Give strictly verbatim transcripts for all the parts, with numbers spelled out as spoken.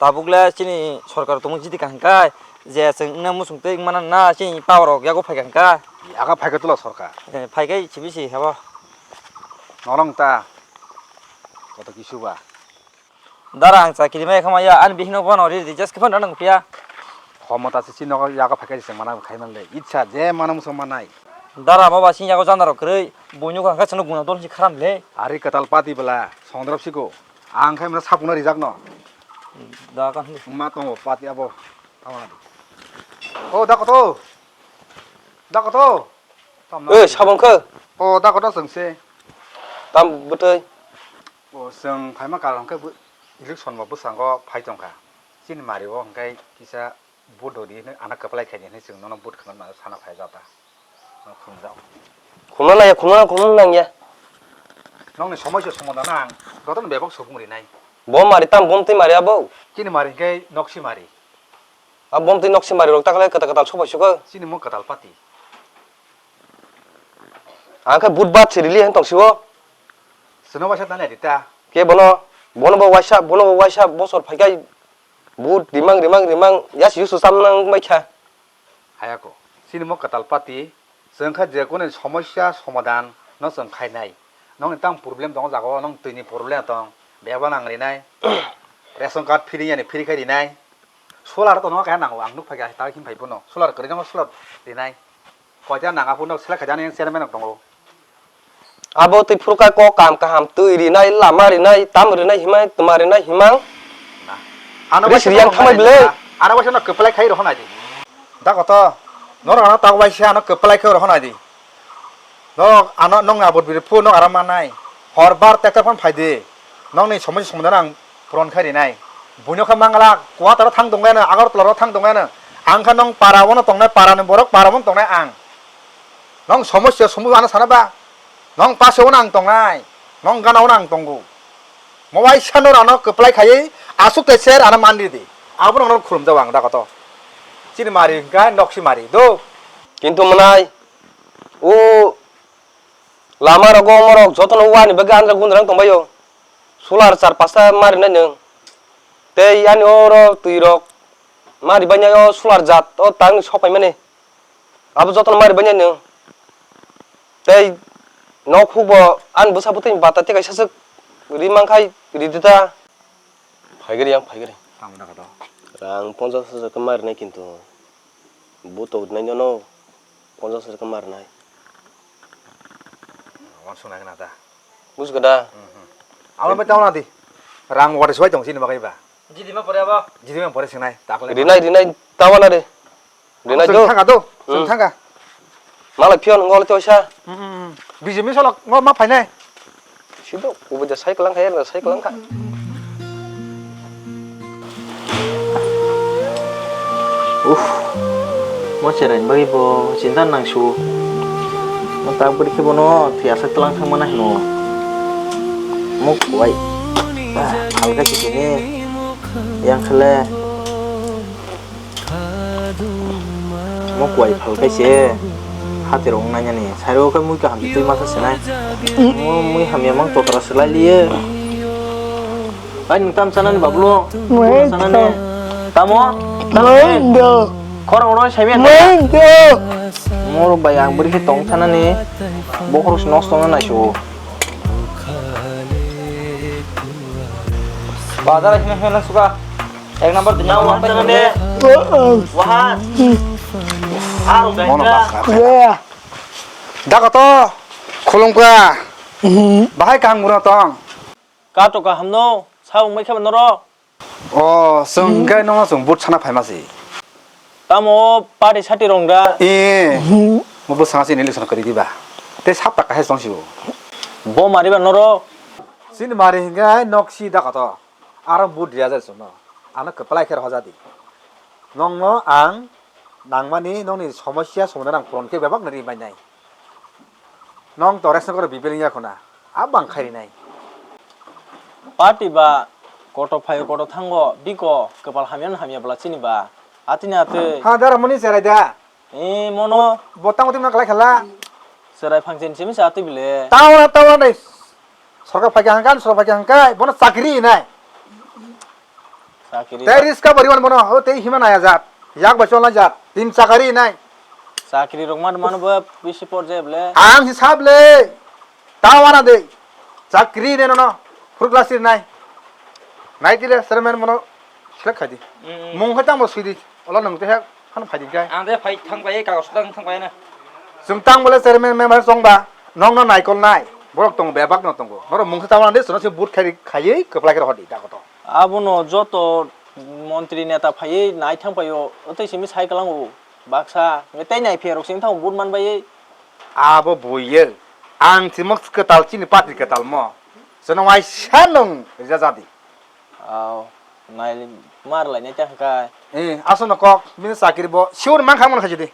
Tabuk le chini sorkar tongmung jiti kaham kai, je chwng wngna muchung twi wngmana na chini power rok yago phai kaham ka. Yago phai khe tula sorkar. Eh, phai kai chibisi habo. Norong ta. Koto kisu ba. Dara ang chakiri mai khama ya, ani bihino bono ri ri jas khe phano nang phiya. Khomota se chini nogo yago phai kai se mana khai man le. Itsa je mana muchung manai. Dara mo ba sing yago jana rok kwrwi, buino kha kha chano guna dol si kharam le. Ari kwtal pati bela, songdrop siko. Ang khai mano sapungno rijak no. Da kan. Ma tongo pati abo. Tama di. O da koto. Da koto. Tam na. Oi, sabong khe. O da koto sengse. Tam bwtwi. O seng phaima karon khe election bo bwskango phai tongkha. Chini mari o hwnkhe kisa vote rwdi hwnwi ano kwplai khaidi hwnwi chwng nono vote khna mano sana phai jata. Khumjak. Khumna nangya, khumna, khumna nangya. Nokni somosya somadhan ang jotono bebak subung rinai. Bo mari tam bomtwi mari abo. Chini mari hwnkhe noksi mari. A bomtwi noksi mari rok takle kwtal kwtal sobai sugo. Chini mung kwtal pati. Ang khe but bat se rili hen tong sibo. Sino waisa tanya dita. Ke bono, bono bo waisa, bono bo waisa bosor phaikai but rimang, rimang, rimang yas yusu samnang mai kha. Hayako. Chini mo kwtal pati, chwng kha je kunu somosya somadhan no chwng khainai. Nokni tang problem tongo jaga o, nong twi ni problem tong, beba nang rinai. Ration card free yani free khai rinai. Solar to no kaya nango, ang nuk phai kha ta him phai bono. Solar kwrwi no solar rinai. Koita nang aphuru no selek khaijani chairman rok tongo. Abo twi phuru kha kok kam kaham twi rinai, lama rinai, tam rinai himai, tuma rinai himang. Na. Ano Ri waisa siriyan no thamai nai bwle. Ano waisa no kwplai khai rohonai di. Da koto. Norok ano tak waisa ano kwplai khai rohonai di. Norok ano nong abot biri phu nok aram manai. Hor bar tractor phone phai di. Nokni somoi somoi no ang puron khai rinai. Buino kha mangala, Kuwataro thang tonglaino, Agartala ro thang tonglaino. Ang kha nong para ono tongnai, para ni borok para ono tongnai ang. Nong somosya somoi ano sana ba? Nong pase ono ang tongnai. Nong gana ono ang tongo. Mo waisa no rano kwplai khaiwi aswk tai ser ano man ridi. Abo nong khulum jago ang da koto. Chini mari hwnkha noksi mari do. Kintu mwnai o lama rogo morok jotono wani bagwi andra gundra wng tongbaio. Solar char pasta marinai nwng. Tei ani oro twi rok mari banya o solar jat o tang sok paimani. Abo jotono mari banya nwng. Tei nok hukbo ani bwsa bwtwi bata tei kaisa swk ri mankhai ri dita. Phaigari yang phaigari. Tamo na koto. Rang ponchas hajar khe marinai kintu. Bo to nai no ponchas hajar khe marinai. Wan sung nai na da. Bujkha da? Abo bai tamo na di. Rang wari suai tong sini bagai ba. Jidi ma pore abo? Jidi ma pore singnai. Takle. Rinai, rinai, tawa na de. Rinai do. Thangka do. Thangka. Malai phiyo nang gol to sa. Bijimi solok ngo ma phainai. Sido, ubo ja sai kelang kaya, sai kelang ka. Uff, mo cherai bagwi bo chinta nang su. Mo tak bwrwi khe bono thwi aswk tlang thang mana hino. Mo kuwai. Ah, halka khe tini. Yang khale. Mo kuwai phal kai se. Hati rong nanya ni. Sai ro kai mui kaham twi masa senai. Mo mui hamya mang totra selai liye. Ai, nwng tam sanani, Bablu? Mui sanani. Tamo? Mui do. Khorang oro sai men. Mui do. Moro bai ang bwrwi khe tong sanani. Bokhorok se nosto wngna naisu. Bazar hino hino suka. Ek number, dui number. Wahan. Aro mono gaita. Bakha. Dakoto khulumkha. Bahai kaham guna tong. Kato kaham no, sa wngbai khe norok. O, chwng hwnkhe nono chwng vote sana phaima se. Tamo party sati rong da? Eh, mo bwskango chini election kwrwi diba. Tei sap taka hai chwng sio. Bo mariba norok? Chini mari hwnkhe hai nok si da koto. Aro vote riya jai chwngno. Ano kwplai khe rohorjadi. Nongno ang nangmani nongni somosya somadhan ang puron khe bebak nari mainai. Nong to ration card B P L wngya khuna, a bang khai rinai. Party ba koto phaio koto thango, biko kwpal hamya no hamya bwla chini ba. Atini atwi. Ha, dara mani cherai da. E, mono. Bo tamo timo kalai khala. Cherai phangchen simi sa atwi bile. Tawa, tawa nai. Sorkar phaikha hangka, sorkar phaikha hangka, bono chakri nai. Chakri tei ba- riska bari wan bono, o tei hima naya jat. Yak ba cholna jat. Tin chakari nai. Chakri rok man mano ba bisi porjai ble. Ang hisab le. Ta wana de. Chakri ne no no. Fruit glass nai. Nai tile chairman mono select khai di. Mm, mm. Mung khai tamo sui di. Ola nung te hek han phai di kai. Ang de phai thang bai, kagos thang thang bai na. Chwng tang bole chairman member chong ba. Nong no naikol nai. Borok tongo bebak no tongo. Borok mung khai ta wana de, sono se vote khai khai kwplai khe hodi da koto. Abono joto montri neta phaiwi nai thang paio, tei simi sai kwlango baksa, tei nai phiya rok sing thango vote man baiwi. Abo buiyo, ang simo kwtal chini party kwtal mo, chwng waisa nwng rija jadi. Aw, nai mar lai nai tang kai. Eh, aswk no kok, bini chakiri bo sure man kha mon kha jodi.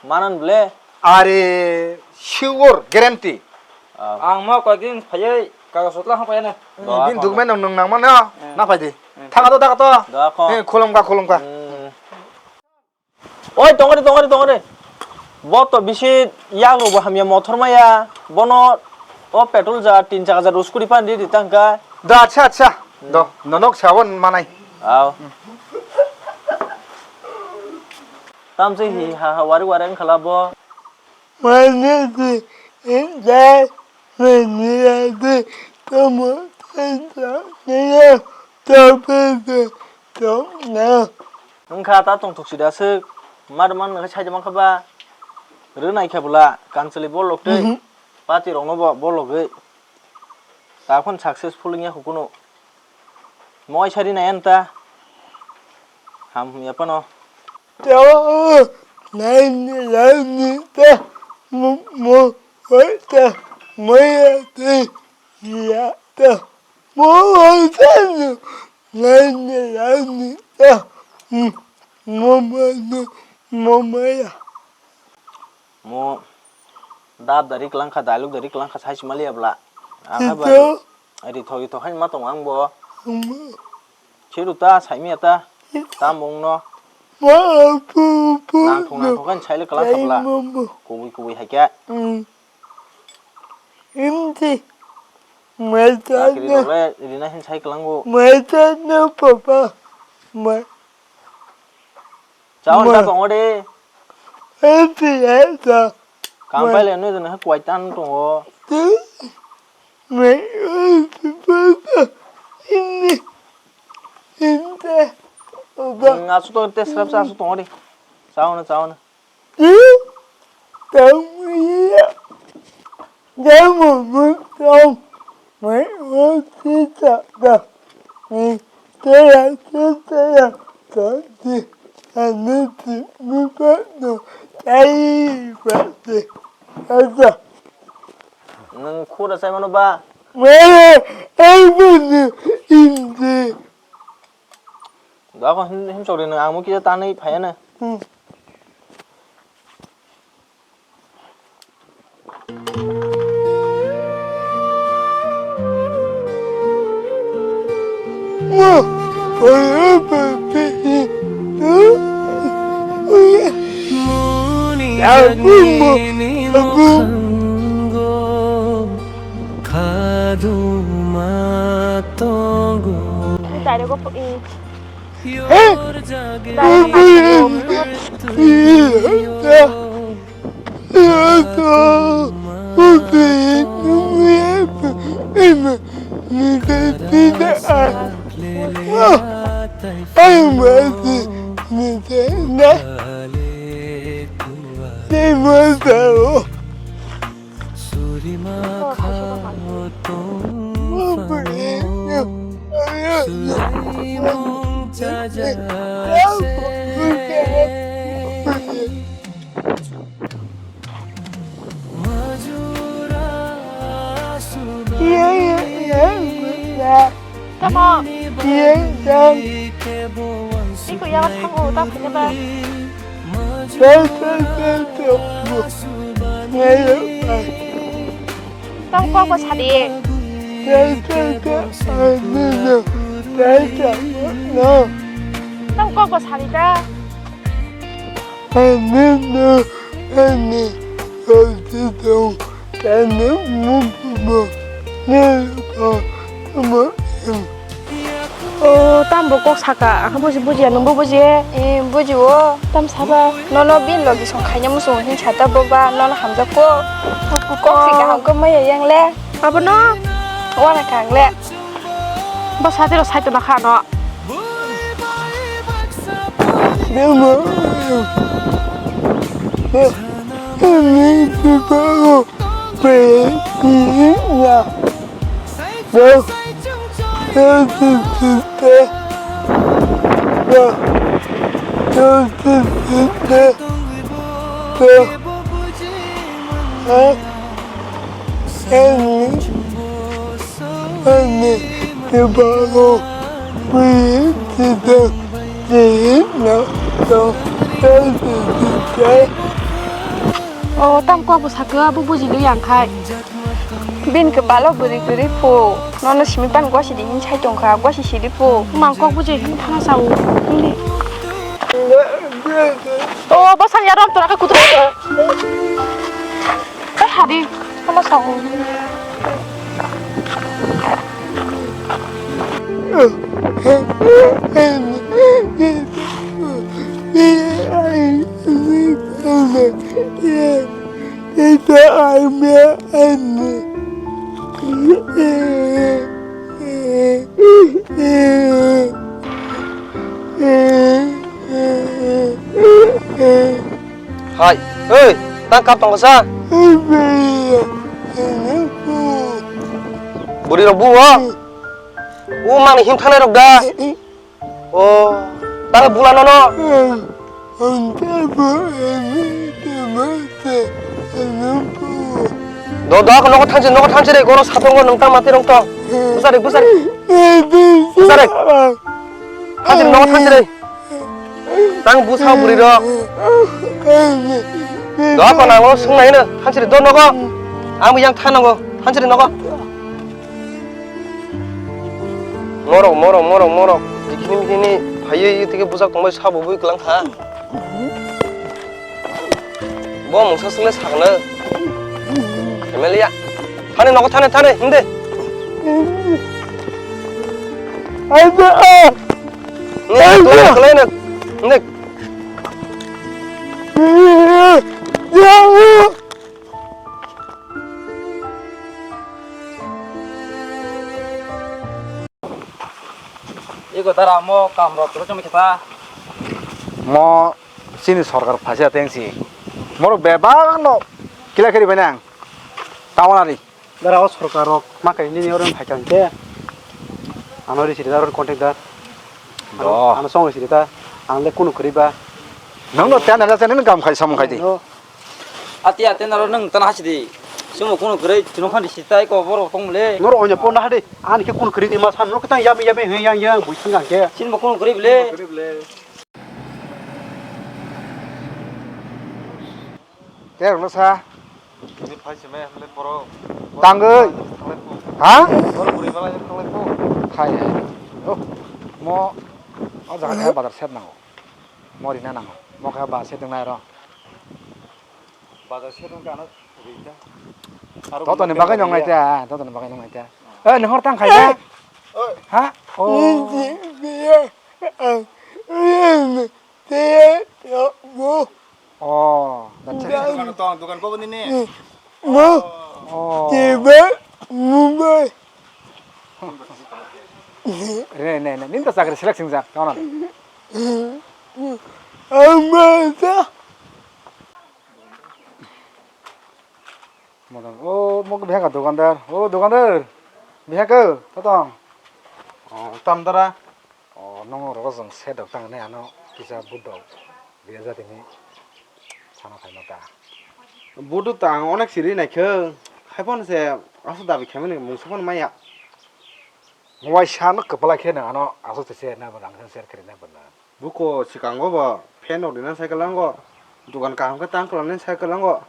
Manan ble? Are sure guarantee. Ah. Ang mo koi din phaiye kagos otla hang phaiye na. Hmm, doa din kono. Document nang nang mano. Hmm. Na phai di. Hmm. Thang ato, thang ato. Doa ko. Eh, khulum ka, khulum ka. Hmm. Oi, tongori, tongori, tongori. Bo to bisi yago bo hamya mothor maya. Bono o petrol ja tin chaka ja ruskuri pan di di tang ka. Da, acha, acha. Hmm. Do, nonok sabon manai. Aw. Tamse hi ha ha wari wari wng khala bo. Mane di indai mania di tomo tento niya tope de tongna. Wngkha ta tongthok sida swk mar man nang sai man kha ba. Rwnai khe bwla kangchwlwi bolok tei Mhm. Pati rokno bo bologwi. Takhon successful wngya kho kunu. Moi sari nai anta. Ham ya pano. Tao nai ni lai ni ta mo mo oi ta mo ya ti ya ta mo oi ta no nai ni lai ni ta mo mo no mo mo ya. Mo dab dari kelang kha, dailuk dari kelang kha, sai sima liya bla. Ang hai ba Ito. Ri thok, ri thok hai ma tong ang bo. Omo. Chiru ta, sai miya ta. Ito. Ta mung no. Ma, pu, pu, Nang thong, nang no. Thong kan sai le kelang kha Ai, bla. Momo. Kubui, kubui hai kya. Hmm. Imti. Mai ta Chakri na. Rok le, ri na hin sai kelang bo. Mai ta na, papa. Mai. Chawan ta kong ode. Eti eta. Kampai le nui dene kwai tan tongo. Me ini inte oba. Nga su to te srap sa su tongo de. Chawan chawan. Tang ya. Damo mutong, mai o tita da, mi tera tera tati, ani ti mi pa no tai pati, ada. Nwng khura sai mano ba? Mai ai mano indi. Dako him, him chokri nwng ang mo kisa tanwi phaiya na. Hmm. Direct o, eh, direct o. Tamo. Iko yago thango ta phai ba. Tamo kok bo sadi. Tamo kok bo sadi ta. Ani no, ani roti dong, ani mukumo, ni ko mo em. O, ta Bo kok saka, ang buji bujiya, nwng bo buji? Eh, buji o. Tam saba. Nono bin logi song khaina muchung hin sata boba, nono hamjak ko. Kok si kaham ko maya yang le. Abo no? Wana kang le. Bo sati ro sai to na kha no. O, tam kok bo sakha, abo buji lwi ang khai. Bini khe balo bwrwi kwrwi phu. Nono simi pan gosi di hin sai tong kha, gosi sidi phu. Mang kok buji hin thana sao. Hini. O, bwsani aro tora khe kutu. Kai hadi, thana sao. Ita armia ani. Hai, hei, tang kap tong sa? Buri rok bu o? U mang ni him thanai rok da? O, tang bula nono. Do, do, ko nogo thangsi, nogo thangsi re, goro satongo nung tang mati rong to. Busari, busari. Busari. Thangsi, nogo thangsi re. Tang busa buri rok. Do, ko nango sung nai no, thangsi re, do nogo. Ang yang thang nango, thangsi re nogo. Morok, morok, morok, morok. Bikini, bikini. Phaiwi, tike bujak tongbai, sabo bui klang kha. Bo mungsa swngle sakno. Emelia. Thani nogo thani, thani, hindi. Hindi, hindi. Ego dara mo kam rok toro chumi khe ta. Mo chini sorkar phaisa tengsi. Moro bebak no kila kheri bai nang. Tawon ari. Dara o sorkar rok ma kai nini oro phai kang khe. Ano ri siri daro contact dar. Ano, ano song siri ta. Ang le kunu khri ba. Nang no tan ala tan kam khai sam khai di. Ati ati naro nwng tana hachidi. Sumo kunu kwrwi chwng khandi sitai ko borok tong le. Noro onya pon hadi. Ani khe kunu kwrwi ma san noro kitang yami yami he yang yang bui sing khe. Sin bo kunu kwrwi bile. Terno sa. Ni phai se me le poro. Tangoi. Ha? Poro buri bala yang khalai po. Khai hai. Oh. Mo o jaga khe bazar set nango. Mo rina nango. Mo khe ba set nang nai ro. Bazar se rung kano rita. Toto ni bagai nong nai ta, toto ni bagai nong nai ta. Eh, ni hor tang khai ta. Ha? Oh. Oh, dan cek. Dukan tong, dukan po ni ni. Oh. Tiba, mumbai. Re, ne, ne, ninta chakri selek singjak, kauna. Amata. Modon, o, mo bihaka dukandar. O, dukandar. Bihaka, totong. O, tamdara. O, nongo rogo jong sedok tang ne ano kisa budok. Biya jatini sana phaima ta. Budok ta ang onek siri naikhe. Haiphano se aso dabi khaimani mungsa phano maya. Mo waisa no kwpla khe no ano aswk se share na bo rang share khe rina bo na. Buko swkango bo fan rok rina cycle ango. Dukan kaham khe tang kwlangni cycle ango.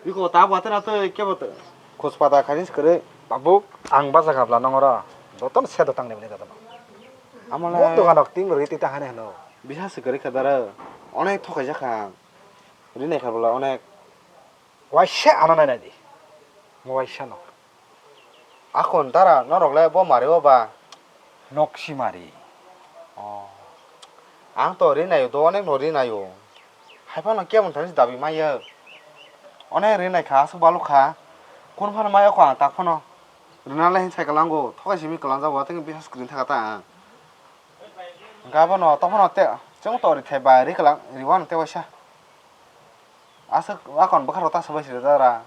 Biko ta bo atena tei kebo tei. Khus pata khaini se kwrwi. Tabuk ang bacha kha bla nongoro. Jotono sedo tang ni bini jotono. Amo le. Mo dukan rok ting rwi twi ta hani hwno. Bisa se kwrwi kha dara. Onek thokai jakha ang. Rinai kha bla onek. Waisa ano nai nai di. Mo waisa no. Akhon dara norok le bo mari o ba? Nok si mari. Oh. Ang to ri naio, do onek no ri naio. Hai phano kebo thani dabi maya. Onek ri nai kha, aswk baluk kha. Kun phano maya kho ang tak phano. Rina le hin cycle ango, thokai simi kwlang jago, ateng bisa screen thaka ta ang. Gabo no, to phano te, chwng to ri thai bai, ri kwlang, ri wan te waisa. Aswk akon bwkha rota sabai sida dara.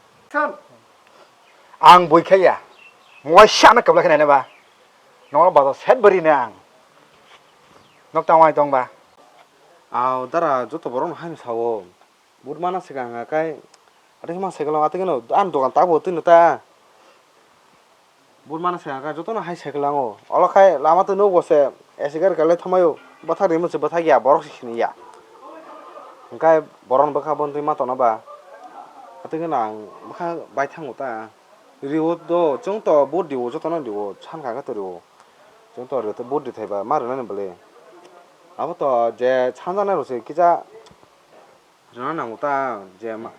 Ang bui khaiya. Waisa na kabla khainai ba. Noro bajo set bari ne ang. Nok tang wai tong ba. Aw dara joto borok no haino sawo. But mana se kang kai. Ate ma se kalo ate no an dogan ta bo tino ta. But mana se kang kai joto no hai se kalo. Olo khai lama to no bo se A C gari kalai thamayo. Bathak rimo se bathak ya borok se sini ya. Hingkai borok bwkha bo twi ma tona ba. Ate no ang bwkha bai thango ta. Riwo do, chwng to vote diwo, jotono diwo, san kha khe to riwo. Chwng to riwo, vote di thaiba, ma rwnani bwle. Abo to je sanjana rw se kisa rwna nango ta, je ma,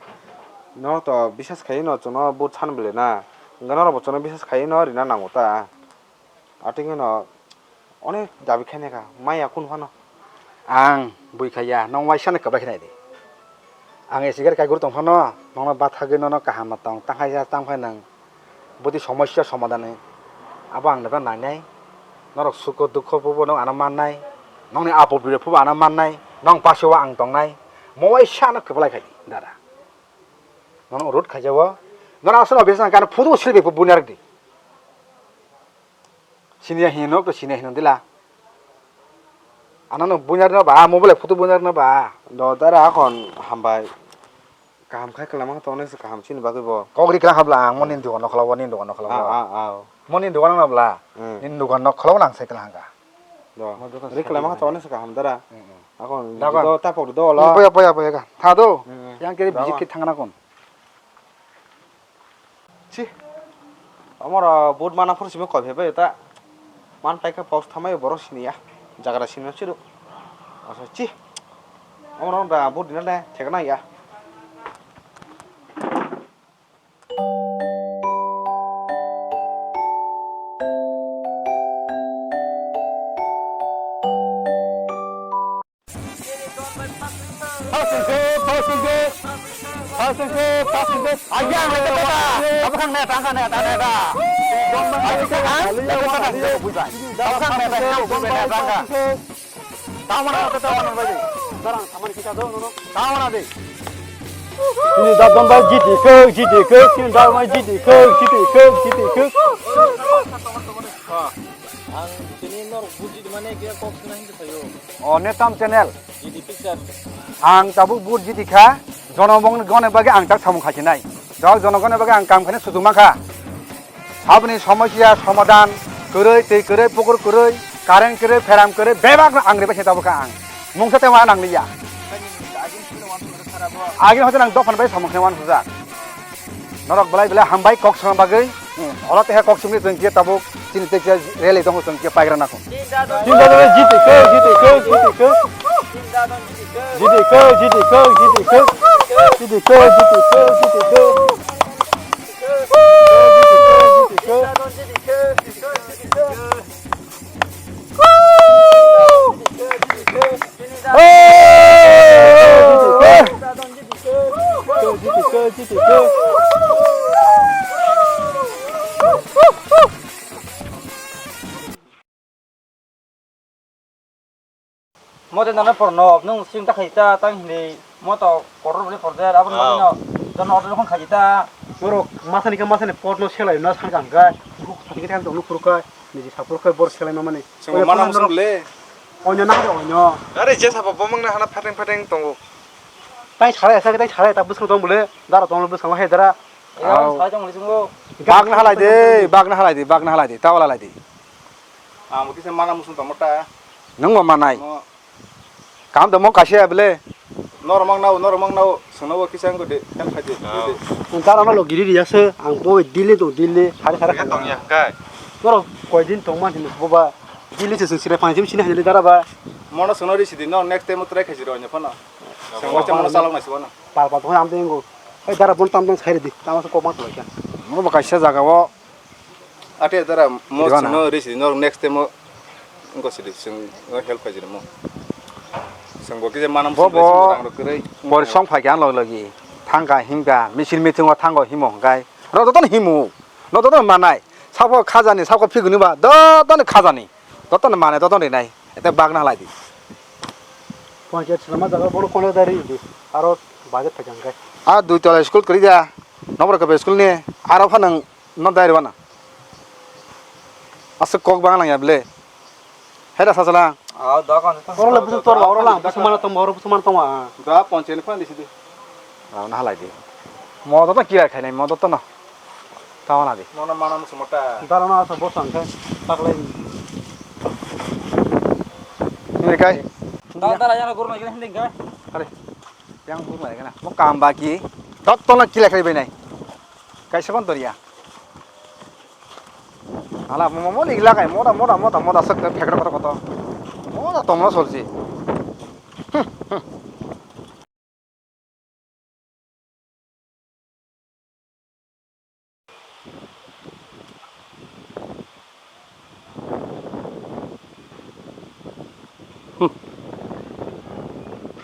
norok to bisas khai no chwngno vote san bwle na. Hwnkhe norok bo chwngno bisas khai no rwna nango ta. Atwngwi no onek dabi khainai kha, maya kunu phano. Ang bui khaiya, nong waisa no kwbla khe nai di. Ang A C gari kai guru tong phano, nongno bathagwi nono kaham no tong, tang hai tang phai nang. Budi somosya somadhan ni. Abo ang nokha nainai. Norok sukho dukho phubo nong ano mannai. Nongni apo bire phubo ano mannai. Nong pasio ang tongnai. Mo waisa no kwbla khai di, dada. Nono road khaijao. Nono aswk no bisa kano photo silbi bunyar di. Siniya hinwi nok to siniya hinwi dila. Ano no bunyar no ba, mobile photo bunyar no ba. Do dara akon hambai. Kaham khai kwlama to onek se kaham chini bagwi bo. Kok ri kwlang habla ang mo nini dukan no khwlago, nini dukan no khwlago. Ah, ah, ah. Mo nini dukan no bla. Hmm. Nini dukan no khwlago nang sai kwlang hangka. Do. Mo dukan ri kwlama to onek se kaham dara. Hmm, hmm. Akon do tapok do lo. Poya, poya, poya ka. Tha do. Hmm, hmm. Yang kiri visit khe thangna kon. Chi. Omoro but mana phuru simi koi phaibai ta. Man paikha pos thamai borok siniya. Jagra siniya chiru. Asa chi. Omoro da but dinane thekna ya. Pasingke, pasingke, pasingke, pasingke. Ayan, ito pa. Apa kang neta, kang neta, neta. Ayo, kang, neta, neta, neta, bukan. Apa kang neta, neta, bukan, neta, neta. Tama na, tama na, tama na, tama na. Darang, tama na kita do, no, no. Tama na de. Sini da don ba jiti ke, jiti ke, sini da ma jiti ke, jiti ke, jiti ke. Ang tini norok bujit mane khe kok sina hinwi thaio. O Netam channel. G D Picture. Ang tabuk vote jiti kha, jonobong gone bagwi ang tak samung khasinai. Jok jonogone bagwi ang kam khainai sujuk mankha. Saboni somosya somadhan kwrwi, twi kwrwi, pukur kwrwi, current kwrwi, pheram kwrwi, bebak no ang ribai se tabuk kha ang. Mungsa tei ma nang liya. Agini hote nang dophani bai samung khe wan sujak. Norok belai belai hambai kok swnam bagwi. Hmm. Oro teha kok sumni tong khe tabuk chini tei khe rally tongo tong khe paigra nako. Tinta don jiti khe, jiti khe, jiti khe. Jiti khe, jiti khe, jiti khe. Jiti khe, jiti khe, jiti khe. Mote nana porno, nung sing ta khai ta, tang hindi, moto koror bole korder, abon mani no, jono order khon khai ta. Norok masani ka masani pot no selai na sangkang ka, khuk thani ka thang tong khur ka, niji sapur ka bor selai ma mani. Sengbo mana musung le. Onyo na de onyo. Are je sabo bomang na hana phateng phateng tongo. Tai sare asa tai sare ta busang tong bole, dara tong busang he dara. Bagna halai de, bagna halai de, bagna halai de, tawala halai de. Amo kisa mana musung tong ta. Nung ma manai. Kam da mo kaisa bele. Noromang nao, noromang nao, sengno bo kisa ngo de, help khai de. Ang tara no lo giri riya se, ang bo dile to dile, sare sare kha. Tong ya kai. Noro koi din tong man hin bo ba dile se sing sire pan jim sini hin dara ba. Mono sengno ri sidi no next time try khai jiro nya phano. Sengno mono salong na sibo na. Pal pal to am tengo. Ai dara bon tam tam sai di, tam sa ko ma to ya. Mo ba kaisa jaga o. Ate dara mo sengno ri sidi no next time Wngkha sidi, chwng help khaijani mo. Chwng bo kisa manam Bo, chwng bo rang rok kwrwi. Borisong phaikha ang logi logi. Thangkha himkha, misil meeting o thango himo hwnkhe. Ro jotono himo. No jotono manai. Sabo khajani, sabo phiguni ba, jotono khajani. Jotono manai, jotono rinai. Ete bagna halai di. Panchayat selama jaga bono kono dari di. Aro budget phaikha hwnkhe. A dui tola school kwrwi da. Nobor kebe school ni. Aro phanang no dari wana. Aswk kok bang langya bele. Heda sasalang. Ah, da kan. Oro le busuk tor, oro lang, busuk mana tong, oro busuk mana tong, ah. Da ponche ni phan disi di. Ah, na halai di. Mo to to kira khainai, mo to to no. Tawana di. Mo na mana musu mota. Dara na asa bosan kai. Taklai. Ini kai. Da, da, ya na guru na gini kai. Are. Yang guru na gini. Mo kam baki. Tot to na kila khai benai. Kaisa ban doriya. Hala mo mo ni lagai moda moda moda moda sak phekra koto koto. Moda tomra solji.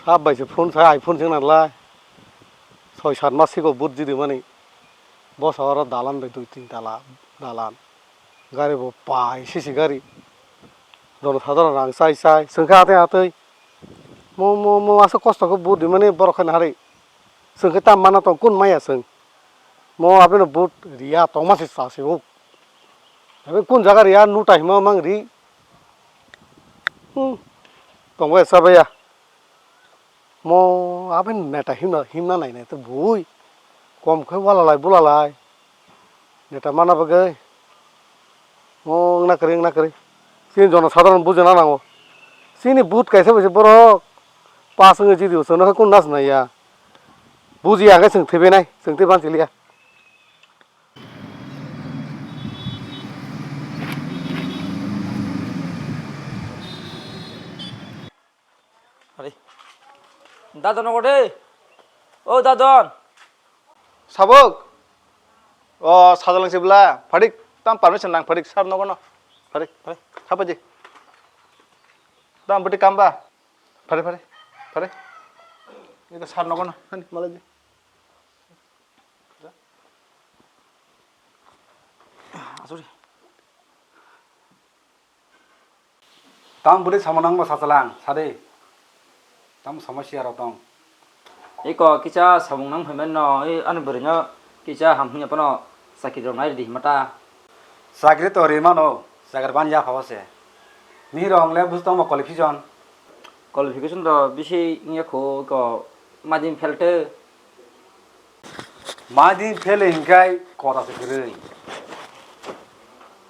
Sab bai se phone sa iPhone se nang lai. Soi sat mas siko but jidi mani. Bosa oro dalan bai dui tin tala dalan. Gari bo pai sisi gari. Jono sadharon rang chai chai. Chwng khe atwi atwi. Mo mo mo aswk kosto khe but rimani borok khe nahari. Chwng khe tam mana tong kun maya chwng. Mo abeno but riya tongma se cha se bo. Abe kun jaga riya nuta hima mang ri. Hmm. Tongbai cha baya. Mo aboni neta himna, himna nainai to bui. Kom khe walalai bulalai. Neta mana bagwi. Mo wngna kwrwi, wngna kwrwi. Chini jono sadharon bujina nango. Chini but kaisa bai se borok. Pas wngwi jidi o chwngno khe kun nas naiya. Bujiya khe chwng thwibainai, chwng thwi bansiliya. Ari. Dadon nogo de. O Dadon. Sabuk. O sajalang sibla. Phadik. Tam permission nang phadik sar nogo no. Phadik. Phadik. Thapaji. Tam budi kamba. Phadik phadik. Phadik. Ito sar nogo no. Hani malaji. Asuri. Tamo bwrwi samung nangma sachalang, sadi. Tamo somosya rok tong. Iko kisa samung nang phaimani no, i ani bwrwi no kisa ham hwnwi phano chakri rok nai rwdi himata. Chakri to rwi mano, chakri ban ya phabo se. Nini rong le buj tongma qualification. Qualification to bisi wngya kho, iko madin fail te. Madin fail hingkai kota se kwrwi.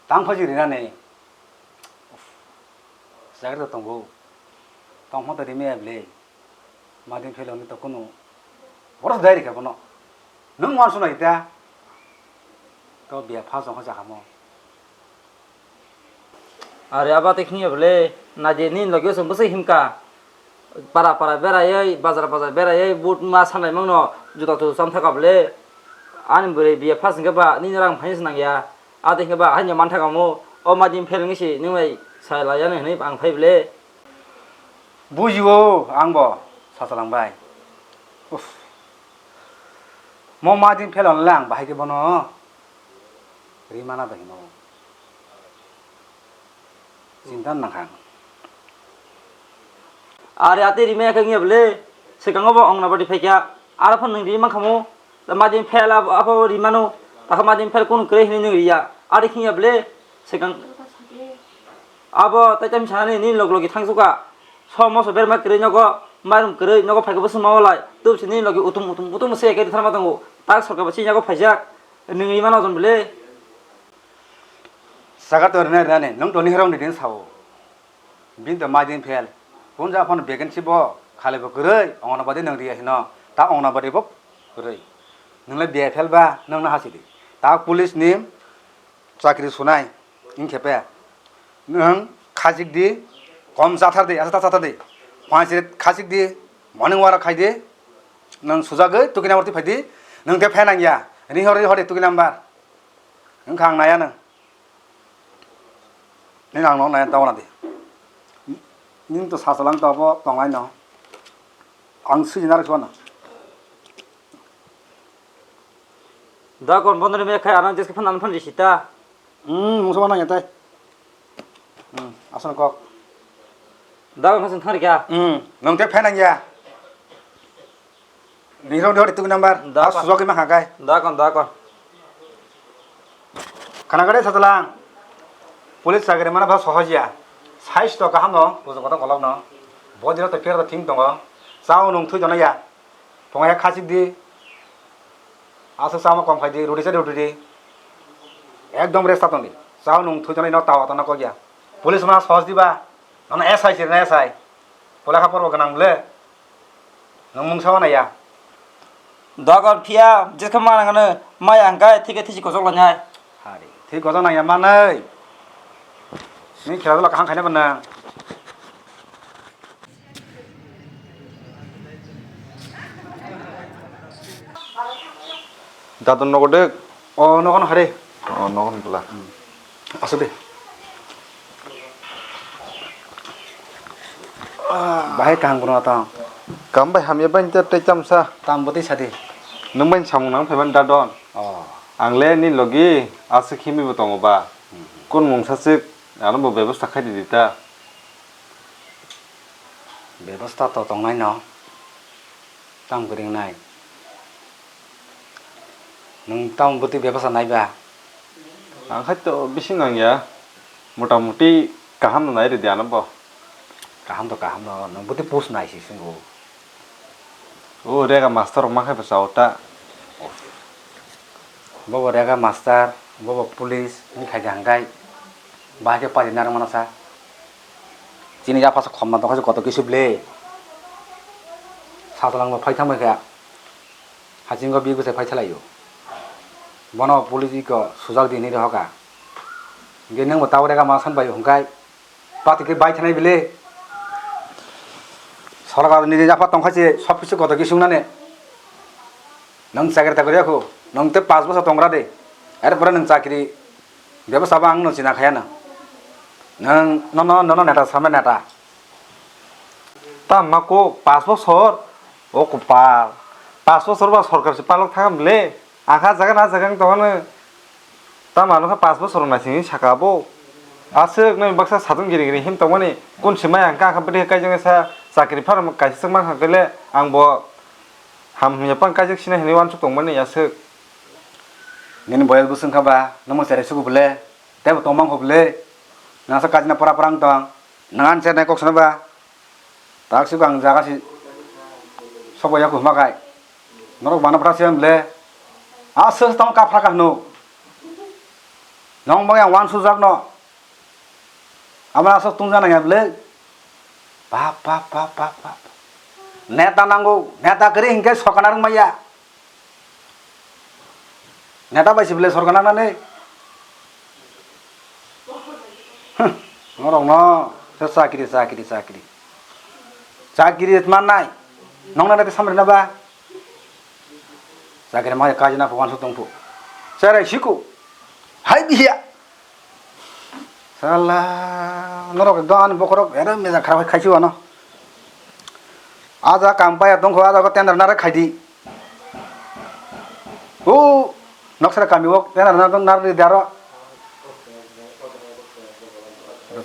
Tang phaji rinani. Jaga to tongo. Tong photo rimi able. Madin fail hwnwi to kunu. Boros dai rikha bono. Nwng uansuknai ta. To biya pha jongkha jakha mo. Are abo tei khniya bole, naidi nini logi o chwng bwswk himkha. Para para beraiwi, bazar bazar beraiwi, but ma sanai mangno juda tu cham thaka bole. Ani bwrwi biya phas hwnkhe ba nini rang phaini se nangya. Abo tei hwnkhe ba haino man thaka mo, o madin fail wngwi se nwng bai sai laiya nai hwnwi ang phai bole. Bujio ang bo, sachalang bai. Uff. Mo madin fail hwnle ang bahai khe bono. Rimana bai hino. Chinta nangkha. Are ate rimaya khe wngya bole, swkango bo Anganwadi phaikha, aro phano nwng rimang khamu, madin fail abo, abo rimano, takha madin fail kunu kwrwi hinwi nwng riya, are khingya bole, swkang abo tei tei sanani nini log logi thangsuka, so moso berma kwrwi nogo, mairum kwrwi nogo phaikhe bo swngma walai, tubsi nini logi utum utum utum se khe tharma tongo, tak sorkar bo chini yago phaijak, nwng rimano jon bole. Jaga to rina rina ni, nwng toni herok ni din sao. Bini to madin fail. Kun ja phano vacancy bo khali bo kwrwi, Anganwadi nwng riya hino. Ta Anganwadi bo kwrwi. Nwng le B A fail ba, nwng no hasi di. Ta police ni chakri sunai, wng khe pe. Nwng khachik di, kom chathar di, asa ta chathar di. Phanchri khachik di, morning walk khai di. Nwng sujagwi tukinambar twi phai di. Nwng khe phenang ya. Rihor rihor di tukinambar. Wngkha ang naya nw. Nini ang no naya ta wana di. Nini to sasalang to abo tongnai no. Ang sui jina rwkha no. Da kon bondo ni me khai ano jeske phan ano phan jisita. Hmm, mungsa mana ya tai. Hmm, asal kok. Da kon hasin thang rikha. Hmm, nong te phan ya. Nirok dori tu number. Da kon. Sujok ima khakai. Da kon, da kon. Khana gade satalang. Police chakri mana ba sohoj ya. Size to kaham no, bujung kotor kolok no. Body rok to pier to thing tongo. Chao nung thui jona ya. Tongo ya khachik di. Aswk chama kom khai di, rudi cha rudi di. Ekdom rest ta tong di. Chao nung thui jona ino tawa tana kok ya. Police mana sohoj di ba. Nono S I sirna S I. Polakha porbo gwnang bwle. Nwng mungsa wana ya. Dogon phiya, jesa khe mana hwnwi maya hwnkhe thike thisi kochok lainai. Hari, thik kochok nangya manwi. Nini khela dolo kaham khainai bo nwng. Dadon nogo de. O nogo no hari. O nogo no bwla. Asuk de. Bahai kaham kono tong. Kam bai hamya bai tei tei chamsa. Tam bwtwi sadi. Nwng bai samung nang phaiman dadon. Oh. Ang le ni logi aswk himwi bo tongo ba. Hmm. Kun mungsa swk ano bo bebosta khai di ta. Bebosta to tongnai no. Tam kwrwng nai. Nwng tamo bwtwi bebasa nai ba? Ang khai to bising nang ya. Mota moti kaham no nai rw di ano bo. Kaham to kaham no, nwng bwtwi post nai si swngo. O rega master rok ma khai bwsa o ta. Bobo rega master, bobo police, wng khai kha hwnkhe bahai khe pari narwk mano sa. Chini yapha sa khomma tongkha se koto kisu ble. Satwlangbo phai thangbai kha. Hachingo bik bwsai phai thalaio. Bono police iko sujak di hinwi rohoka. Hwnkhe nwngbo tabuk rega ma san bai hwnkhe pati khe bai thanai bile. Sorkar nini yapha tongkha se sob kisu koto kisu wngnani. Nwng chakri takri yakho, nwng tei panch bosor tongra de. Er pore nwng chakri bebostha bo ang no china khaya na. Nwng nono, nono neta samna neta. Tamo kok panch bosor? O kopal. Panch bosor ba sorkar se palok thangam le. Ang kha jaga na jaga wng tongmani. Tamo ano kha panch bosor wng naisingni saka bo. Aswk nai baksa satung giri giri him tongmani. Kun se mai ang kha, ang kha bwdwi khe kaijak sa chakri pharma kaisa swk mankha khe le ang bo ham hamya pang kaijak sina hinwi uansuk tongmani aswk. Nini boyes bo swngkha ba, nomo cherai sugo bole, teibo tongmang kho bole. Nang sa kajina pora pora wng tong. Nang ani cherrai kok sana ba. Tak siko ang jaga si sobo yaku hima kai. Norok bana phra se bole. Aswk tong kaphra ka hwno. Nong bai ang uansuk jak no. Amo aswk tungja nangya bole. Bap, bap, bap, bap, bap. Neta nango, neta kwrwi hinkhe sorkar narwk maya. Neta bai se bole sorkar nangnani. Hm, norokno se chakri, chakri, chakri. Chakri mannai. Nongna neta samrina ba. Chakri maya kajina pho uansuk tongphu. Cherai siko. Hai biya. Sala, norok ekdom ani bokhorok ere mejak kharap khai khaisi wano. Aja kam paya tongkho, aja ko tender nare khaidi. O, noksara kami o tender nar, nar di daro.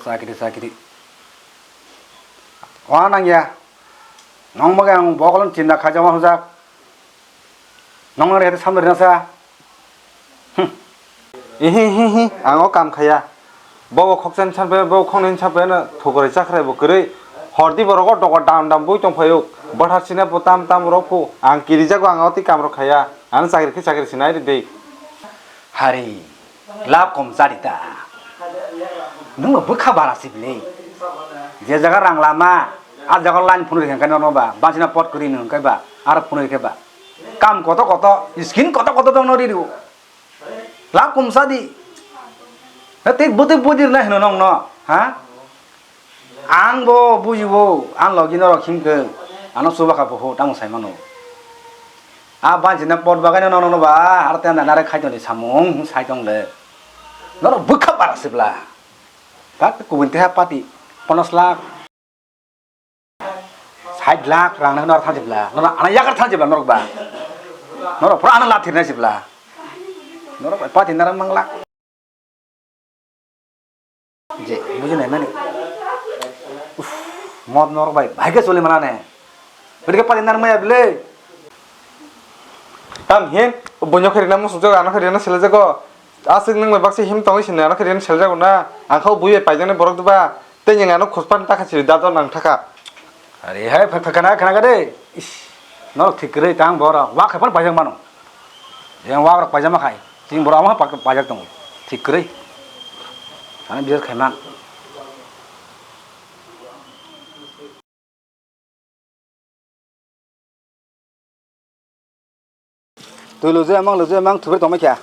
Sakiri, sakiri. Wana nangya. Nong mage ang bokolon chinta khaijama hojak. Nong nare samrina sa. Hm. Ihi, hi, hi, ang o kam khaya. Bobo khokchan sanpai, bobo khoknwi sanpai no thukwrwi chakrai bo kwrwi. Hordi borok o dogo dam dam bui tongphaio. Bwthar sina bo tam tam rok phu. Ang kirijago ang o twi kam rok khaya. Ang chakri khe chakri sinai rwdi. Hari, lab kom chari ta. Nwng bo bwkha bara sibli. Je jaga rang lama, a jaga line phunui khe no ba. Bansina pot kwrwi nwng khe ba. Ar phunui khe ba. Kam koto koto, skin koto koto dong no ri rio. Lab kumsa di. Na tik butik bujir na hino nong no, ha? Ang bo bujibo, ang logi norok himkhe, ano chuba kha buhut, ang sai mano. A banjina pot bagai no nono ba, ar tenda nare khai toni samung, sai tong le. Norok bwkha bara sibla. Tak kubun teha pati, ponos lakh. Hai lakh rang nang nor thanjibla. Nor ana yakar thanjibla norok ba. Norok pura ana lathir na jibla. Norok pati naram mangla. Je, buji nai mani. Uff, mod norok bai, bai ke choli mana ne. Beri ke pati naram maya bile. Tam hin, bonyo khe rina musuk jago, ano khe rina sele jago. Aswk nwng bai baksa him tongwi sini, ano khe rina sele jago na. Ang kha bui bai paijak nai borok diba. Tei nwng ano khuspan ta kha siri, dado nang thaka. Are hai, pha-, pha-, khana, khana ka de. Ish, norok thik kwrwi tang borok. Wak khai phano paijak mano. Yang wak rok paijak ma khai. Chini borok amo pa-, paijak tongo. Thik kwrwi. Sana bijar khai man. Twi lujui amang, lujui amang, thubui tongmai kha.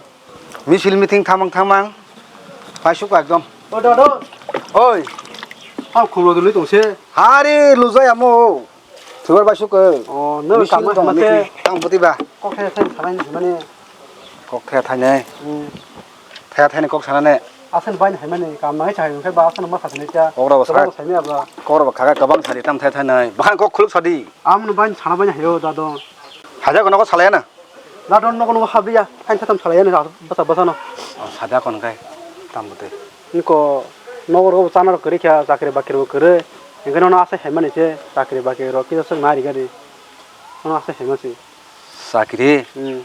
Misil meeting thamang thamang. Paisuk ekdom. O dado. Oi. Ang khumlo dului tongse. Hari lujui amo. Thubar paisuk. O, no. Misil tamo tong mate. Meeting. Tang buti ba. Kok thai thai salai ni mane. Kok thai thai ne. Hmm. Thai thai ne kok sana ne. Asen bai hai mane kam nai chai khai ba asen ma sa ne cha. Kok ro ba sa. Kok ro ba khaga kabang sari tam thai thai nai. Bahan kok khuluk sadi. Amno bai sana bai hayo dado. Haja kono ko salai na. Ladon nogo nogo habliya, hain satam salai yani basa basa no. O, sada kon kai, tam bwtwi. Niko nogo rogo chana rok kwrwi kha, chakri bakri bo kwrwi. Hingke nono asai hai mani se, chakri bakri rok kisa swk nai rikadi. Nono asai hai mani se. Chakri? Hmm.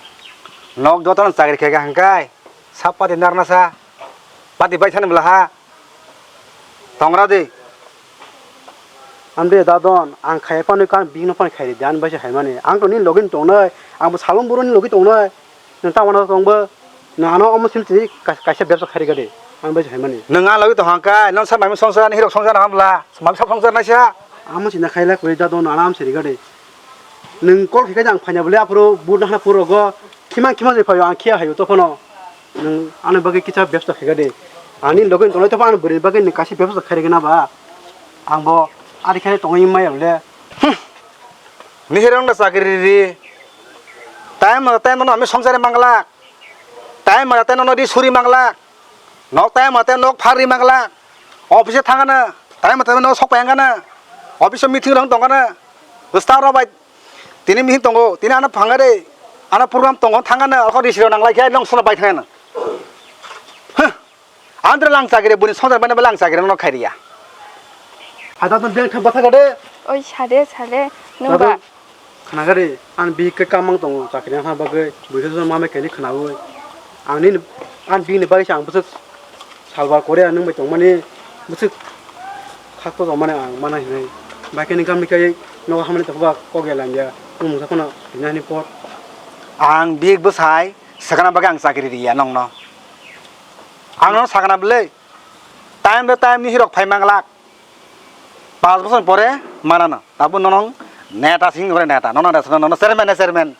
Nok jotono chakri khe kha hingkai, sap pati narna sa, pati bai thani bwla ha. Tongra di. Amde dadon, ang khaiya panwi kan bini phone khairi di, ani bai se haimani. Ang to nini logi tongnai, ang bo salong boro ni logi tongnai. Nwng tamo no tongbo, nwng ano omo sim tini kaisa bebsa khairi gadi, ani bai se haimani. Nwng a logi tong hangka, nwng sa mami songsa ni hirok songsa na hamla, mami sa songsa naisa. Amo sina khaila koi dadon, ano am siri gadi. Nwng call khe khe ang phaina bole aphuru but nahna phuru rogo khimang khimang je phaio ang khiya haio to phano. Nwng ani bagwi kisa bebsa khe khe de. Ani logi tongnai to phano bwrwi bagwi nwng kaisa bebsa khe rwgwna ba. Ang bo ari khe tongwi maya bole. Nihirong da chakri ri. Time time no ami songsa mangla. Time time no di suri mangla. Nok time time nok phari mangla. Office thangana. Time time no sok payangana. Office meeting rong tongana. Staff rok bai Tini mihing tongo, tini ano phanga de, ano program tongo, thangana, alkho risiro nanglai khe, nong sono bai thangana. Huh. Andra lang chakri, buni songjar bana lang chakri, no khairiya. Hada ton beng thang batha gade. Oi, sade, sade, nung ba. Khana gade, an bi ke kamang tongo, chakri ha bagwi, bui ke mame keni khana oi. Ang ni, an bi ni bai ang bwswk Salwar Korea nwng bai tongmani bwswk khakto tongmani ang mana hinwi. Bai khe nwng kamni kai nogo hamani tongkha ba kok ya lamya. Nwng mungsa phano hinani pot. Ang big bwsai sakana bagwi ang chakri riya nongno. Ang nono sakana bwlwi. Time to time ni hirok phai manglak. Panch bosor pore manano. Tabuk nono neta sing gore neta. Nono neta nono chairman na chairman.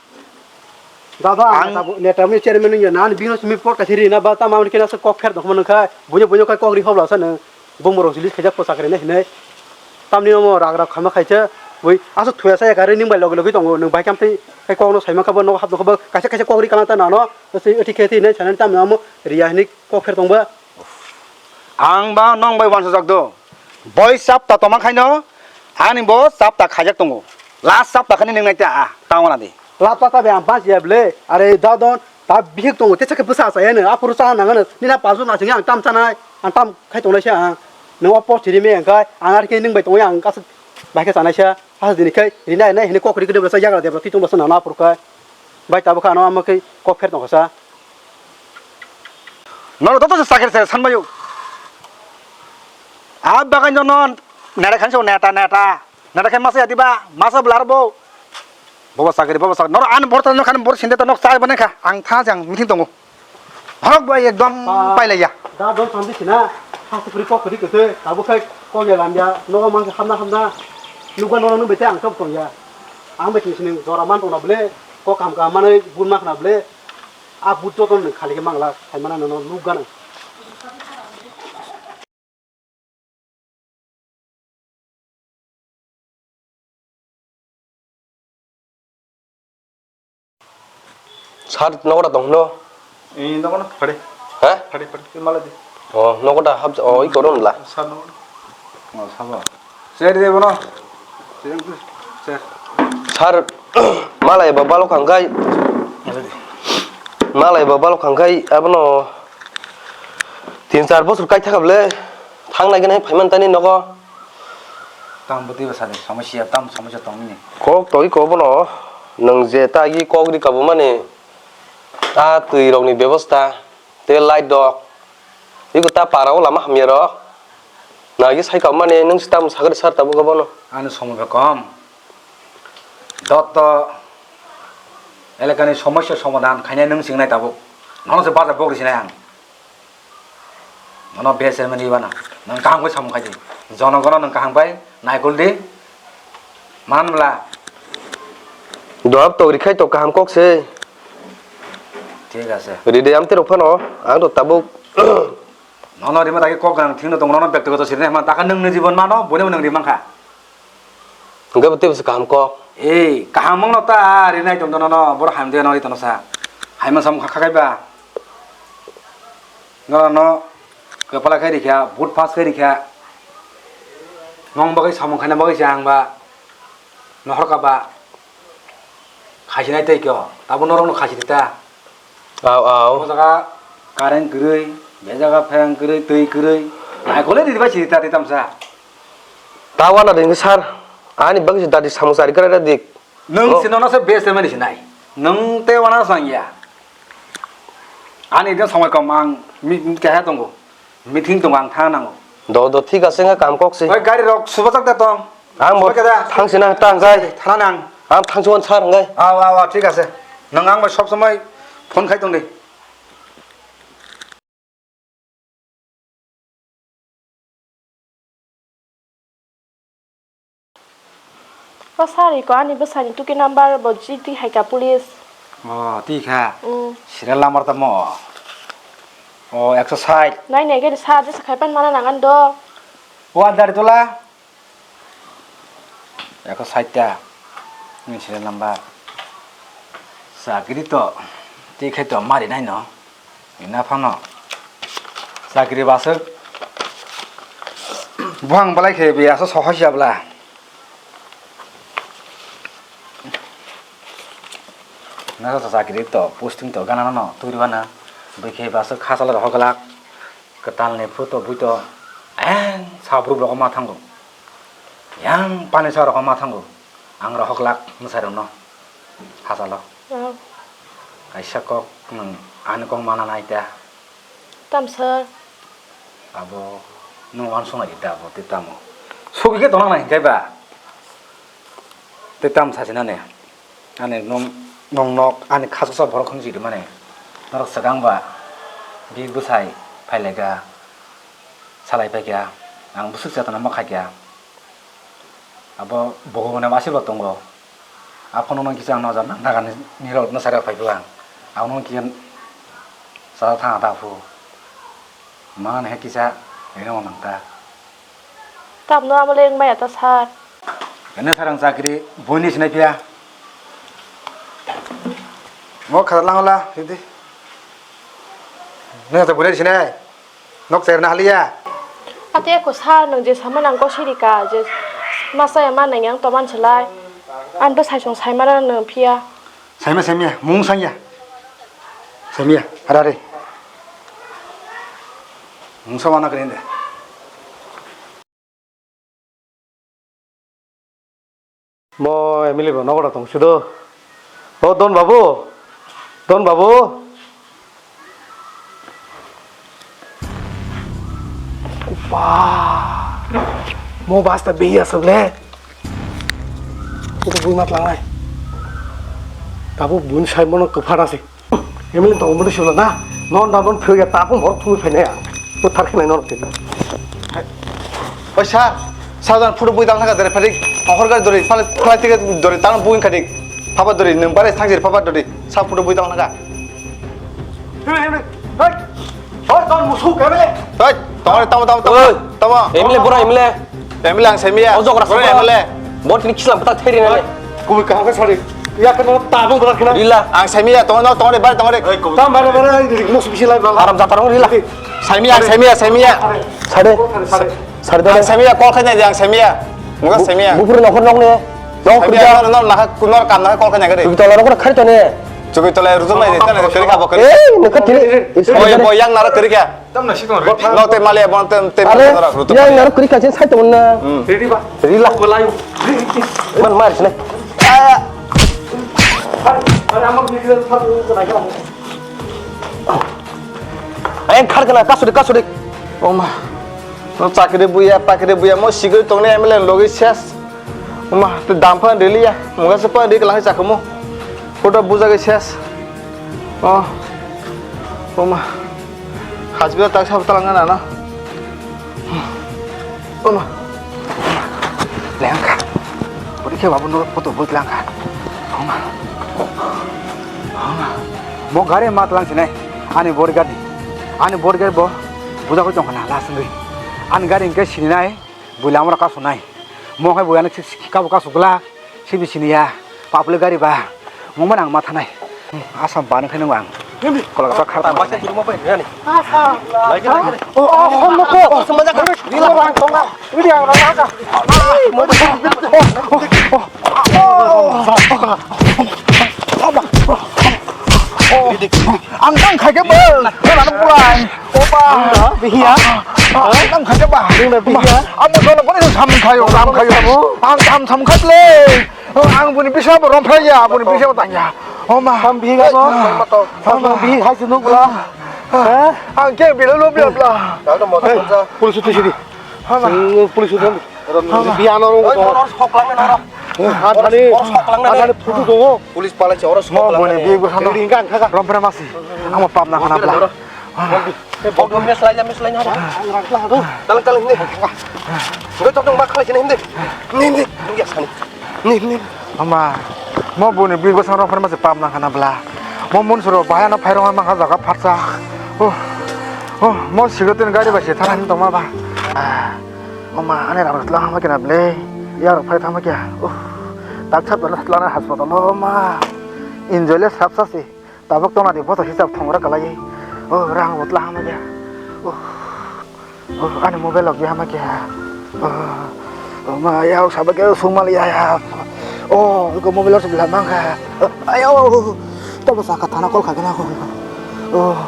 Dada, ang neta bo, neta ni chairman wngya, nani bino simi pot kaisa ri na ba, tamo khe nasa kok pher dok mano kha, buino buino kha kok ri hobla sa nang, bumung rok release khaijak po chakri na hinai. Tamni omo rak rak khama khaisa, bui asa thuya saya kari ning bai logi logi tongo, nung bai kam tei kai kok no saima kha bo, nogo hap kha bo, kaisa kaisa kok ri kana ta nano, se ati khe ti nai sanani tamni omo riya hinai kok pher tong ba. Ang ba nong bai wansajak do. Boi sapta tongma khaino, ani bo sapta khaijak tongo. Last sapta khani nung naita a, tamo na di. Lapta ta be ang bas ya ble. Are da don, ta bihik tongo, te chakhe bwsa sa ya no, aphuru cha nang ano. Nina pasu na sing ang tam chanai, ang tam khai tongnai sa ang. Nung o post ri me ang khai, ang ar khe nung bai tongya ang kas bai khe chanai sa. Has dini khai, ri nai nai hini kok ri khe de bwsa yagra de bwsa ti tong bwsa na na aphuru khai. Bai tabuk ano amo khai kok pher tong sa. Nono toto se sakir se sanmayo. A bagan jono nere khan so neta neta. Nere khan masa yadi ba, masa blar bo. Bobo sakir, bobo sakir. Noro an bor tan khan bor sinde to nok chai bane kha. Ang tha jang meeting tongo. Horok bai ekdom pailaiya. Da don samdi sina. Hasu puri kok kuri kete. Tabu khai kok ya lamya. Nogo mang hamna hamna. Nuga nono nubete ang tok tongya. Ang bai sini jora man tongna ble. Kok kam kam mane bun ma khna ble. A but joto nwng khali khe mangla, saimano nono nuk gana. Sir, nogo da tong hino? Ee, nogo no, phade. Ha? Phade, phade, twi mala di. Oh, nogo da hap, oh, i koron la. Sir, nogo no. Oh, sabo. Sir, de bono. Sir, Sir, malai ba balok hangkai. Malai ba balok hangkai, abono tin char bosor kai thaka bole. Thang nai gani phaiman tani nogo. Tam bwtwi bwsani somosya, tam somosya tongmani. Kok toi ko bono, nwng je tagi kok ri kabumani, a twi rokni bebosta, tei light rok, iko ta para o lama hamya rok, nagi sai kabumani, nwng se tamo sagri sar tabuk abono. Ani somoi ba kom. Dotto elakani somosya somadhan khainai nwng singnai tabuk. Nono se bajar bokri sinai ang. Nono best chairman ibana. Nwng kaham khe samung khai di. Jonogono nwng kaham bai naikol di. Man bwla. Dohap tok rikhai tok kaham kok se. Thik ase. Ride amte rok phano ang to tabuk. Nono rima dagi kok gang thingno tong nono bektigoto sirine hema taka nwng ni jibon mano boni nwng rimang kha. Hingke bo teibo se kaham kok. Ei, kaham wngno ta rinai tongdo nono, boro hamya no ri tono sa. Haima samung kha kha kaiba. Nono no kwpala khai rikha, vote pass khai rikha. Nong bagwi samung khaina bagwi se ang ba. Nohor ka ba. Khasinai tei kyo, tabo norok no khasi rita. Aw, aw. O jaga current kwrwi, be jaga pherang kwrwi, twi kwrwi. Naikole ridi bai sirita tei tamsa. Ta wana ringwi sir, ani bagwi se dadi samung chari kara dik. Nwng Oh. Sino no se best mani sinai. Nwng te wana sangya. Ani de somoi kom ang mi-, keha tongo. Meeting tongo ang thang nango. Do, do, thik ase nga kam kok se. Oi gari rok subajak da tong. Ang bo Oi kada. Thang sina tang kai. Thana nang. Ang thang chuan sir ngai. Aw, aw, aw, thik ase. Nwng ang bai sob somoi phone khai tong di. O sari ko ani bwsani tuki number bo G T hai ka police. O, ti kha. Mm. Serial number tamo. O, ekso sait. Nai nai gari sa jesa khai pan mana nangan do. O, adar tola. Eko saita ni serial number. Chakri to, tei khai to mari nai no. Ina phano. Chakri baswk. Buhang balai khe be asa sohor ya bla. Na sa chakri to, posting to, gana no, turi bana. Bikhe baswk khasala rohok glak. Kwtalni photo buito ayang sabruk rokma thango. Yang pani sa rokma thango. Ang rohok lak mwsai rokno hachalo. Oh. Kaisa kok nwng ani kok mana nai ta. Tam sir. Abo nwng uansuk nai ta abo tei tamo. Sugi khe tonang nai hinkai ba. Tei tam sasinani. Ani nung, nung nok, ani khasoksa borok hwnwi sidi mani. Norok swkang ba, bini bwsai phailaika, salai paikha, ang bwswk chetona ma khaikha. Abo Bhogobani asirwad tongo. Aphano nang kisa ang nokjak nang nagani nirok no sairok phaiphuru ang. Ang nung kisa chajak thang ta phu. Manani hai kisa rino nang ta. Tamno amo le wng maya ta sir. Ene sarang chakri buini sinai phiya. Mo khara langola hidi. Nang ta buini sinai. Nok cherna haliya. Ate ko sir nwng je sama nang ko sirika je masa ya ma nang yang to man selai. An bo sai song sai mara nang phiya. Saimia, saimia, mung sangya. Saimia, arare. Mung sama na kene. Mo M L A bo nogo tong sudo. O Don Babu. Don Babu. Ba. Mo basta behi asok le. Ko bui mat langnai. Tabu bun sai mono kwphar ase. Emil tong mo sula na. Non da non phirya tabu mor thumi phainai ang. Mo thar khinai non khe. Oi sir, sir jan photo bui dang thaga dere phadik. Ahor gar dori, phalai phalai tiga dori, tang bui khadik. Phaba dori, nung bare sangjir phaba dori. Sa photo bui dang thaga. Hei, hei, hei. Hei. Hei, tong musuk, hei, hei. Hei, tong, tong, tong, tong. Oi. Tong. M L A bora M L A. M L A ang saimia. O jok rasa bora bora. M L A. Bor tini kislam pata theri na le. Hei. Kubui kaham ka sari. Ya ka no tabung bora kena. Rila. Ang saimia, tong, no, tong, bai, tong, re. Hei, kubui. Tam bara bara, rik mus bisi lai bala. Aram jatarong rila. Saimia, saimia, saimia. Sare. Sare. Sare. Ang saimia, call khai na, ang saimia. Muga saimia. Bupur nokhor nok ne. Nong Sabi khurja. Ano, no, naka, kunor kam naka kol kanya gari. Chukitwla rok khari tone. Chukitwla rujung nai, tane kari ka bo kari. Eh, naka tiri. Boy, boy, yang nara kari ka. Tamna si tong re. No, te mali, bon, te, te mali, are, nara rutu. Yang nara kari ka, jen sai tong na. Hmm. Ready ba? Ready la. Ko layo. Man, mar, sini. Are, amok ni kira satu ko na ka. Ayang khar kana, kasuri, kasuri. Oma. No, chakri buya, pakri buya, mo sigri tong ne M L A logi ses. Oma, te dam phan rili ya. Mungsa phan ri kalang chakmo. Photo buja ge ses. Oh. Oma. Hasbi tak sab talang na na. Oma. Lengka. Bodi ke babu no photo bot lengka. Oma. Oma. Mo gari mat lang sinai. Ani bodyguard ni. Ani bodyguard bo. Buja ko chong kana la sengri. Ani gari ke sinai. Buila amra kasu nai. Mo khai buya ni kabo kasu gla. Sibi siniya, papule gari ba, mungmani ang mathanai. Asam bani khe nung ang. Kolkata khar tang masa juruma pai nani. Lai khe, lai khe. Oh, oh, oh, moko. Oh, semuanya kan. Ini orang tonga. Ini dia orang apa? Ang tang khai ke bel. Kena nang pulai. Opa, bihiya. Ang khai ba. Bihiya. Amo sono kone sam khayo, sam khayo. Ang sam sam khai le. Ang buni bisa bo rom phai ya, buni bisa bo tang ya. Oma. Sam bihiya bo. Sam bihi hai sunu bla. Ang ke bilo lo bla bla. Police tu sidi. Police tu. Bihiya no ro. Oro sok lang na ro. Adani. Oro sok lang na. Adani photo do. Police pala che oro sok lang na. Buni bi bo sano. Ringka ang kha. Rom phai masi. Ang pap na khana bla. Bok dong mes lain mes lain ada. Talang talang ni. Enggak cocok mak lagi ni ni. Ni ni. Tunggu ya sani. Ni ni. Ama, mo buni big boss rok pharma se pap nang khana bla. Mo mun suro bahaya no phairong ma kha jaga pharsa. Oh. Oh, mo sigotin gari ba se thana ni tongma ba. Ah. Oma, ani rang tlang ma kena ble. Ya rok phai thang ma kya. Oh. Tak chat bala tlang hospital lo ma. Enjoy le sap sap si. Tabuk tongna di boto hisab thongra kalai. Oh, rang botla hama kya. Oh. Oh, ani mobile log ya hama kya. Oh. Oh, ma ya, saba kya sung mal ya ya. Oh, ko mobile log sebla mangka. Ayo. Tabo saka thana call khagena ko. Oh.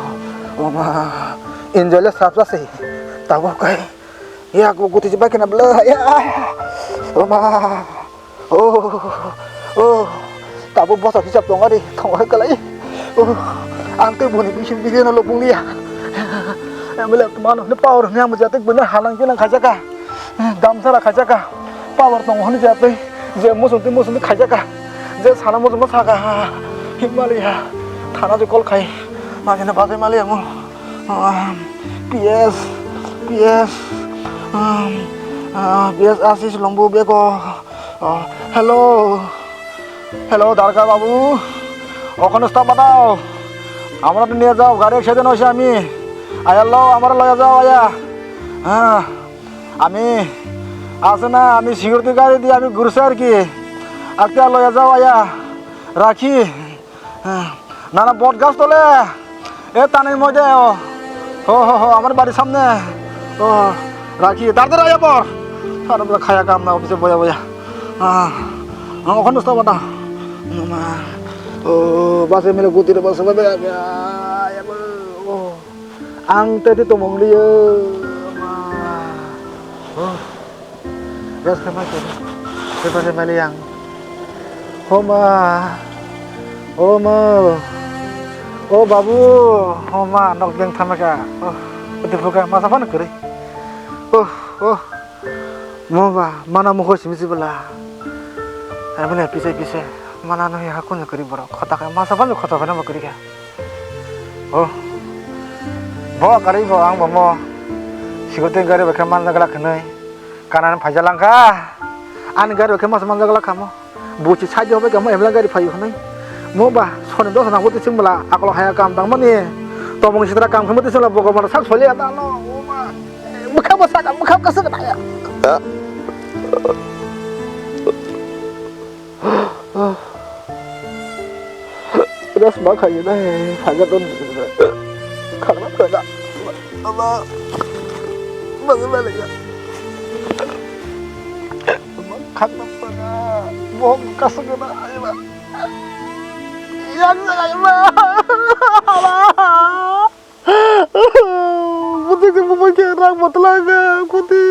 Oh, ma. Enjoy le sap sap si. Tabuk kai. Ya, ko guti jiba kena bla. Ya. Oh, ma. Oh, oh, tabuk bosa hisab tong ari, tong ari kalai. Oh, ang tei boni bising bising no lobong liya. Emle mano ne power ne ang jatik bena halang kilang khaijaka. Damsara khaijaka. Power tong honi jatik. Je musung ti musung ti khaijaka. Je sana musung saka. Himalaya. Thana je call khai. Magina bagai maliya mo. Um, P S, P S, um, uh, P S Asis Longbu beko. Oh, hello. Hello, Darga babu. Okhone stop batao. Amra to niye jao, gari accident hoyse ami. Aya lo, amra loya jao, aya. Ha, ami ashe na, ami security gari diye ami ghurchi ar ki. Akte loya jao, aya. Rakhi. Nana bot gas tole. E tanwi moi de o. Ho, ho, ho, amar bari samne. O, rakhi, dar dar aya bor. Sara bor khaya kam na office boya boya. Ah, ang okhon dosta bata. Mama. O, base mele guti re base bebe ya, ya, ya, o. Ang tei tei tongmung liyo. Ma. Oh. Gas khe ma khe. Khe ma khe mali ang. Homa. Homa. O babu. Homa nok beng thama kha. Oh. Ati phuka masa phano kwrwi. Oh, oh. Mo ba mana mukho simi sibla. Amne pise pise. Mana no ya hakun kwrwi borok. Khota khe masa phano khota phano kwrwi kha. Oh. Bo karwi bo ang bo mo. Sigote gari ba khe manjak lak hinwi. Kanan phaijak lang kha. Ani gari ba khe masa manjak lak kha mo. Buchi side hobai kha mo emla gari phaio hinwi. Mo ba soni dos na hote sing bla akolo haya kam tang mani. Tomong sitra kam khe mo tisla bogo mana sak soli ata lo. Bwkha bwsa ka bwkha bwsa ka ya. Ras ma khayo na he, khaga don khagna khagna. Ama, magi mali ya. Khagna khagna. Bo kasuk na ai ba. Yang sa ai ba. Buti ke bubu ke rang botla ke kuti.